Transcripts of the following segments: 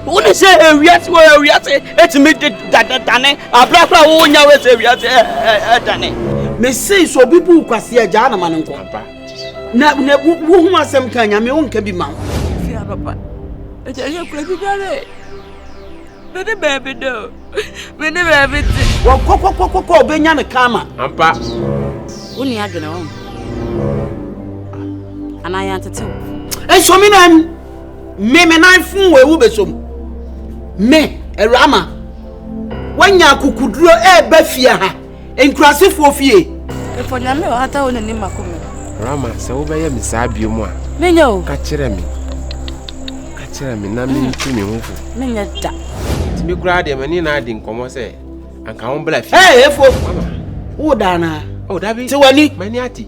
Wone sɛ ewiase wɔ ewiase etumi de dane abira kora wo nya wɔ sɛ ewiase ɛdane. Mese sɛ obi bu kwasi agyaa na ma no nkɔ. Na na wo ho asɛm ka nyame wo nka bi ma wo. Fi anɔpa. Ɛkyɛ yɛ kura bi dware. Me ne baabi do. Me ne baabi te. Wɔkɔkɔkɔkɔ ɔbɛnya ne kama. Ampa. Wo nua adwene wo anaa yɛantete wo. Nso me nan me me nan fun wɔ ewu bɛsom me awurama wanya akukuduro ɛɛba fie ha nkurasefoɔ fie. Efo nyame ɔhata wo n'anim makoma. Rama sɛ wobɛyɛ me saa bio mu a. Menyɛ o. Ka kyerɛ me. Ka kyerɛ me na mentu me ho fo. Menyɛ da. Nti me koraa deɛ m'ani na adi nkɔmmɔ sɛ anka wo mbra fie. Hey, efo. Wo da na. Oh, dabi. Te w'ani. M'ani ate.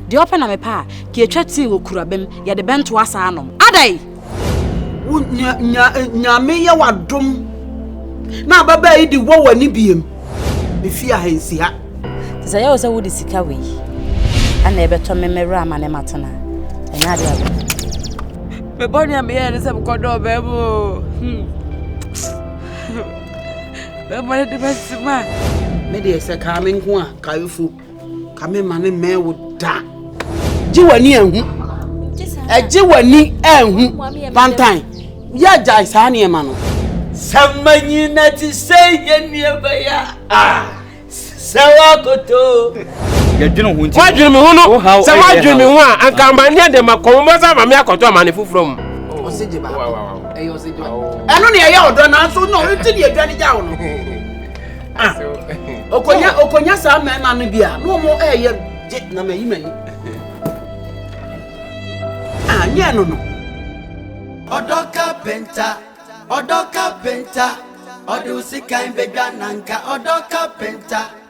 Deɛ ɔpɛ na mepɛ a, ka yɛtwa tii wɔ kurabam, yɛde bɛnto asa anom. Adɛn? Wo nya nya nyame yɛ w'adom na ababaa yi de wɔ w'ani biem. Me fie ha nsi ha. Te sɛ yɛwɔ sɛ wode sika wei ana ɛbɛtɔ me mmerɛ ama ne matena a, ɛnyɛ adeɛ a. Me bɔne a meyɛɛ ne sɛ mekɔdɔɔ bɛrima o. Bɛrima no de bɛsi ma. Me deɛ sɛ kaa me nko a, kaefo, ka me ma ne mmɛn wo da. Gye w'ani anhu. Ɛgye w'ani anhu. Pantan, yɛ agyae saa nneɛma no. Sɛ manyina te sɛ yɛ nneɛma yɛ a, sɛ wakoto. Yɛdwene ho nti. Woadwene me ho no, sɛ woadwene me ho a, anka amanneɛ de ma kɔn bɛsa ama me akɔtɔ amane foforɔ mu. Ɔse gye baako. Ɛyɛ ɔse gye baako. Ɛno ne ɛyɛ ɔdɔ nanso na ɔno ti ne adwane gya wo no. Ah, okonya okonya saa mmarima no bi a na wɔn ɛyɛ gye na mayi m'ani. Ah, nyɛ no no. Ɔdɔ kapenta, ɔdɔ kapenta, ɔde wo sikan bedwa nanka ɔdɔ kapenta.